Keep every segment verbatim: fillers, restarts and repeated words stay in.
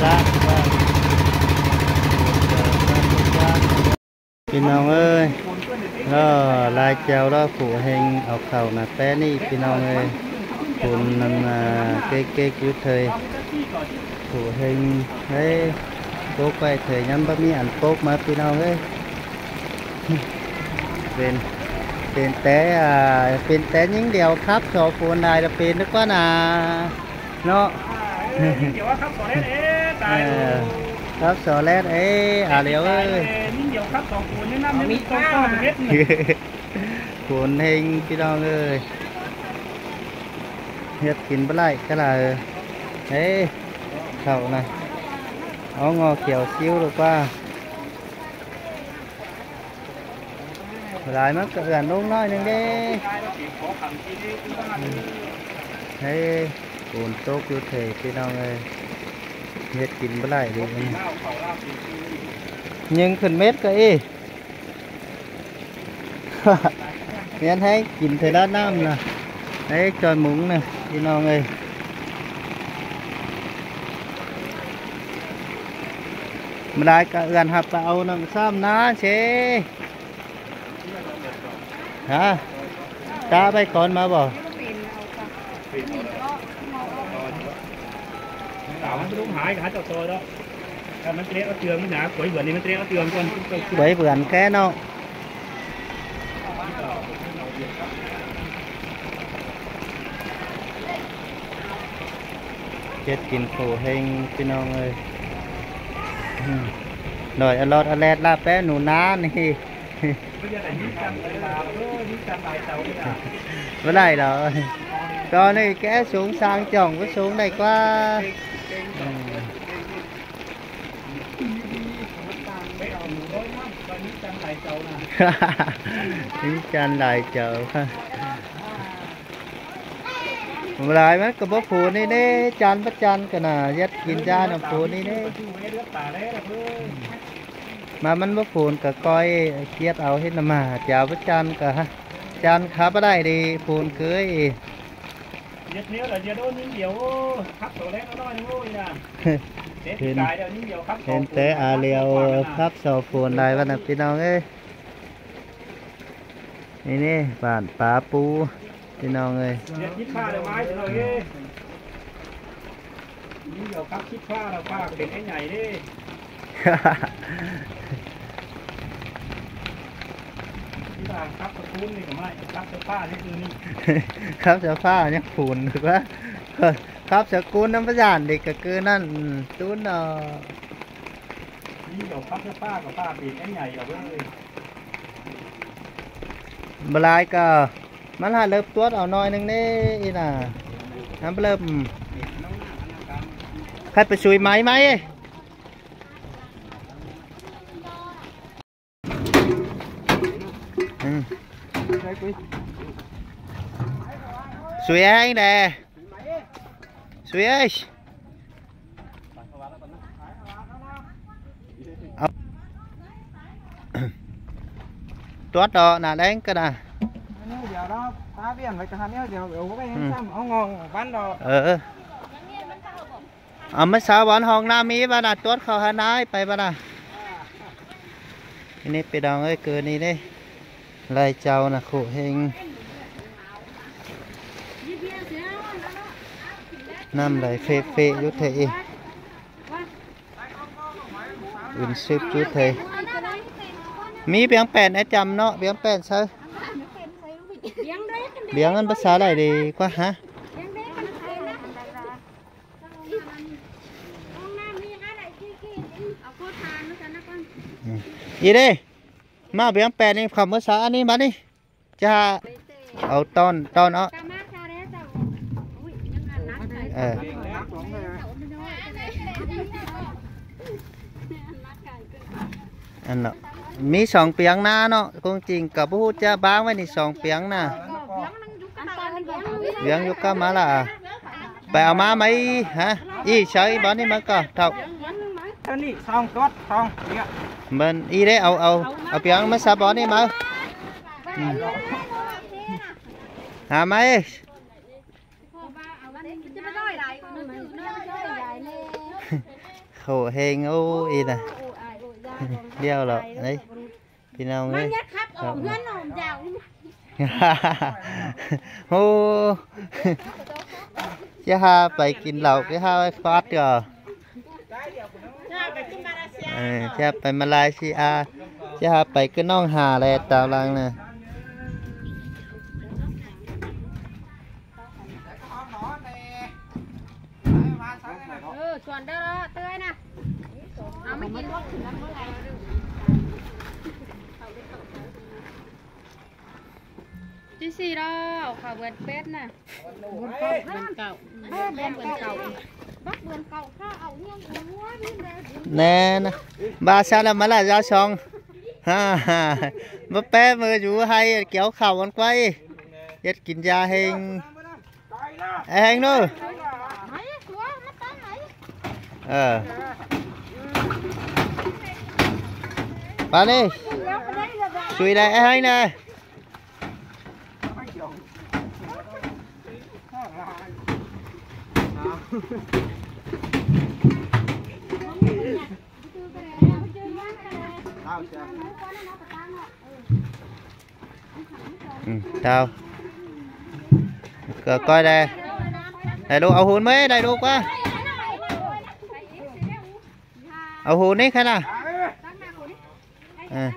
ꞌPi ꞌnọng ơi, ꞌló lai chaư ꞌló phủ ꞌhêng au khảu nả pé ꞌnị ꞌpi ꞌnọng ơi. Phủ ꞌnặn, à, kếk kếk dú thây. Phủ ꞌhêng, ê, pốc ꞌvạy thây ꞌnhắng báu ꞌmí ăn pốc ꞌmá ꞌpi ꞌnọng ơi. Pên, pên té, à, pên té ꞌnhính điêu khắp so phôn lai là pên ꞌnớ ꞌquá nả. ꞌNọ. Ê, ꞌnhính điêu khắp so ꞌlét, ê, tai. Ê, khắp so ꞌlét, ê, à, điêu ơi. Ê, ꞌnhính điêu khắp so phôn ꞌnớ ꞌnặm ꞌnhính tô so ꞌlét. Phôn ꞌhêng ꞌpi ꞌnọng ơi. ꞌHiết kin báu đảy cá đà. Ê, khảu nả. Ók ꞌngo khiêu síu ꞌlụk ꞌquá. Lai ꞌmá ꞌcọ ươn ꞌlống ꞌnọi ꞌnưng đé. Ê, phôn tốc dú thây ꞌpi ꞌnọng ơi. ꞌHiết kin báu đảy đi. ꞌNhính khửn mết ꞌcọ ê. ꞌMen ꞌhéng kin thây đá ꞌnặm nả. Ê, ꞌchoi múng nả, ꞌpi ꞌnọng ơi. ꞌMá lai ꞌcọ ươn ꞌhặp ꞌcọ au ꞌnặn ꞌsám ná ꞌsớ. Hả? Ta ꞌvạy cón ꞌmá báu? Tảo ꞌmắn ꞌlống hái cả hái tỏ tôi đó. Cái ꞌmắn trét áo trường ꞌnớ nả, quấy vườn đi ꞌmắn trét áo trường con. Quấy vườn ké ꞌnọ. ꞌHiết kin phủ ꞌhêng ꞌpi ꞌnọng ơi. Đảy ꞌa ꞌlọt ꞌa ꞌlét ꞌlạ pé ꞌnụ ná ꞌnị. Báu đảy lỏ. Tỏ ꞌnị ké sung sang chỏng báu sung đảy ꞌquá. ꞌMí chăn lai chảu. Lai ꞌmắn ꞌcọ báu phôn ꞌnị ꞌnế, chăn báu chăn ꞌcọ nả, ꞌdệt kin da nả phôn ꞌnị ꞌnế. ꞌMá ꞌmắn báu phôn ꞌcọ ꞌcoi ꞌhiết au ꞌhết nả ꞌmá, chảu báu chăn ꞌcọ hả. Chăn khắp báu đảy đi phôn ꞌcọ ê. ꞌDệt ꞌnéo là ꞌdệt đôn ꞌnhính điêu, khắp so ꞌlét ꞌnọi ꞌnưng ôi nả. Tết ꞌpi ꞌcại điêu ꞌnhính điêu khắp so phôn lai, khắp so phôn lai ꞌva nả ꞌpi ꞌnọng ơi. ꞌNị ꞌnị, bản pá pú, ꞌpi ꞌnọng ơi. ꞌDệt nhíp pha điêu ꞌmá ꞌnọi ơi. ꞌNhính điêu khắp nhíp pha điêu pha pên ꞌnéo nhảy đi. Khắp so phôn ꞌnị ꞌcọ ꞌmá, khắp so pha ꞌnị ꞌcọ ꞌnị. Khắp so pha ꞌnhắng phôn ꞌlụk ꞌquá. Khắp so cún ꞌnặn báu dản đi ꞌcọ ꞌcứ ꞌnặn, tún ꞌnọ. ꞌNhính điêu khắp so pha ꞌcọ pha pên ꞌnéo nhảy điêu ơi. Báu lai ꞌcọ, ꞌmắn hả ꞌlợp tuốt au ꞌnọi ꞌnưng ꞌnế, ꞌnị nả. ꞌNắm ꞌlợp. Khắt pay sui máy máy. Ừ. Sui ꞌhéng đe. Sui ơi. Au. Tuốt đỏ nả đen ꞌcọ nả. Ừ. Ờ. Au ꞌmá sa bón hong ꞌnặm ꞌmí ꞌva nả, tuốt khảu hả nái pay ꞌva nả. ꞌNị ꞌpi ꞌnọng ơi, ꞌcọ ꞌnị ꞌnế. Lai chảu nả khổ ꞌhêng. ꞌNặm lai phê phê dú thây. Ứn súp dú thây. ꞌMí piếng pẻn ꞌnị chăm ꞌnọ, piếng pẻn sáư. Piếng ꞌnặn báu sa lai đi ꞌquá hả. Ừ. ꞌI đê, ꞌmá piếng pẻn ꞌnị khảu ꞌmá sa ꞌnị ꞌmá ꞌnị. Chả au ꞌtọn, ꞌtọn ó. Ờ. Ăn ꞌnọ. ꞌMí song piếng ꞌnạ ꞌnọ, công trình ꞌcọ báu ꞌhụ ꞌchạ báng ꞌvạy ꞌnị song piếng ꞌnạ. Piếng dú ꞌcọ ꞌmá ꞌlạ. Pay au ꞌmá ꞌmá ꞌí, hả? ꞌI sáư bón ꞌnị ꞌmá ꞌcọ, thảu. Bơn ꞌi đé, au, au, au piếng ꞌmá sa bón ꞌnị ꞌmá. Ừ. Hả ꞌmá ꞌí? Khắp Khảu hên, ô, ê nả. Điêu lỏ, đấy. ꞌPi ꞌnọng ới. Ố. Chứ ha pay kin lảu, chứ ha pay khót kìa. Ơ, chứ pay Malaysia, chứ ha pay ꞌcứ ꞌnọng ha lé tao lăng nả. Chứ gì đâu, khảo vượt bếp nè. Vượt cậu, vượt cậu. Bác vượt cậu, khá ảo nhiên của mua đi nè. Nè, nè. Ba sao là mới là giao xong. Ha, ha. Bác bé mới chú hay kéo khảo ăn quay. Giết kín gia hình. Ê, hên ꞌnớ. Ờ. Ba đi. Sui đây, ê, hên nè. Ừ, chào. Coi đây. Đây, đu, au hôn mới, đây, đu qua. Au hôn đấy, khai nả. Ờ.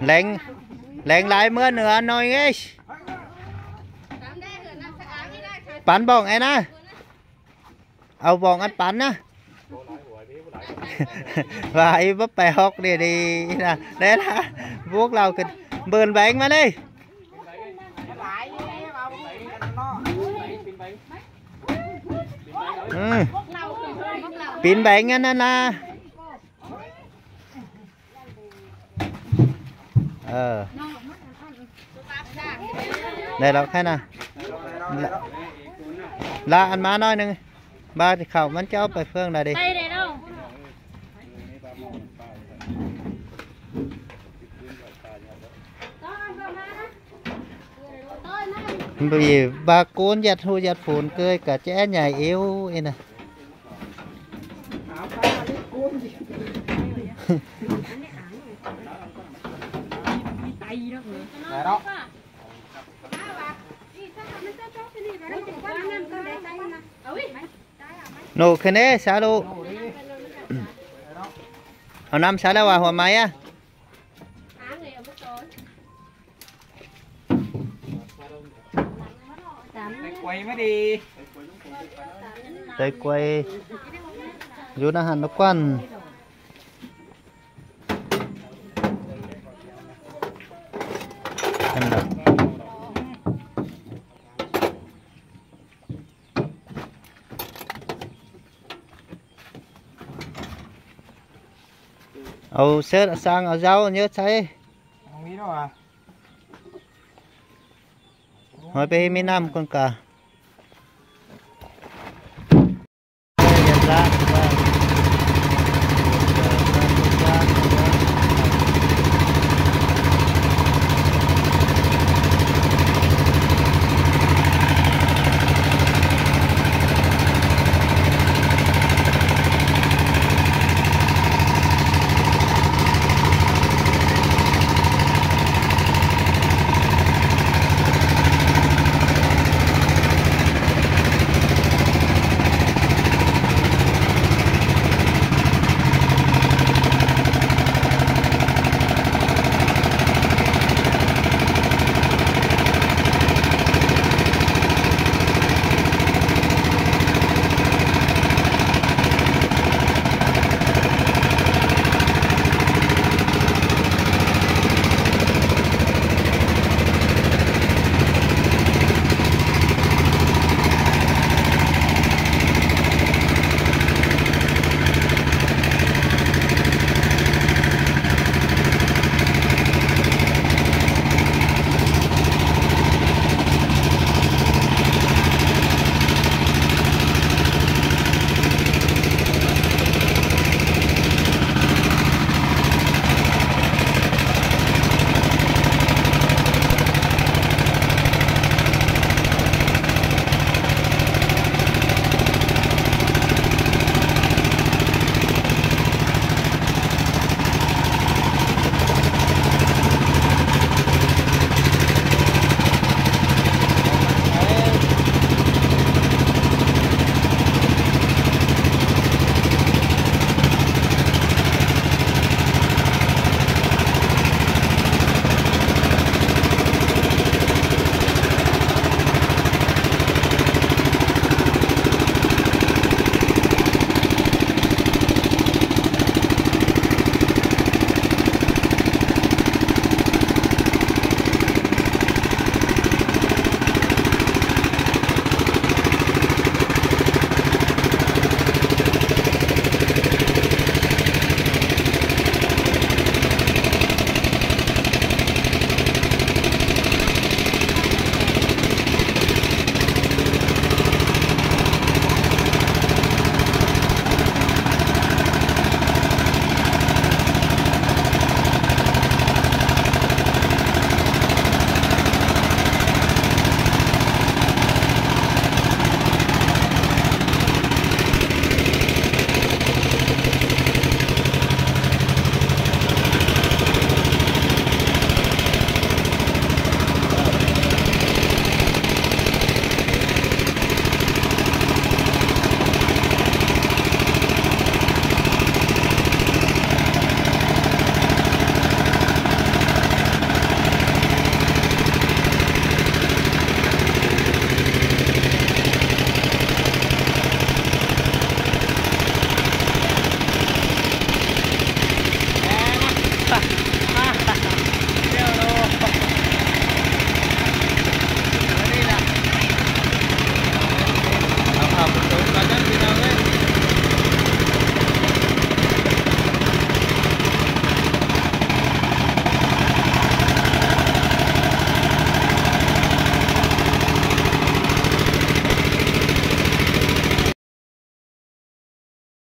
Leng, leng lai ꞌmứa nưa ꞌnọi ꞌngới. Pắn bỏng ê nả. Au bỏng ăn pắn nả. Và ê bắp pè hốc đi đi nả. Đấy là vuốc lau kì bươn bánh mà đi. Ừ. Pin bánh ăn ăn à. Ờ. Đây là khai nả. Lạ, lạ ăn má nói nưng. Ba thì khảo mắn cháu phải phương là đi. Đây, đây đâu? Vì ba cốn giặt hô giặt phốn cơi cả trẻ nhảy yếu ê nè. Nổ khăn ê, xa lô. Au năm xa lô à, hùa máy à? Tay quay mới đi. Tay quay. Dú nả hẳn nó quăn. Ăn lắm. Au sét sang au dao nhớ cháy. Không biết đâu à. Hỏi bé mi năm con cả.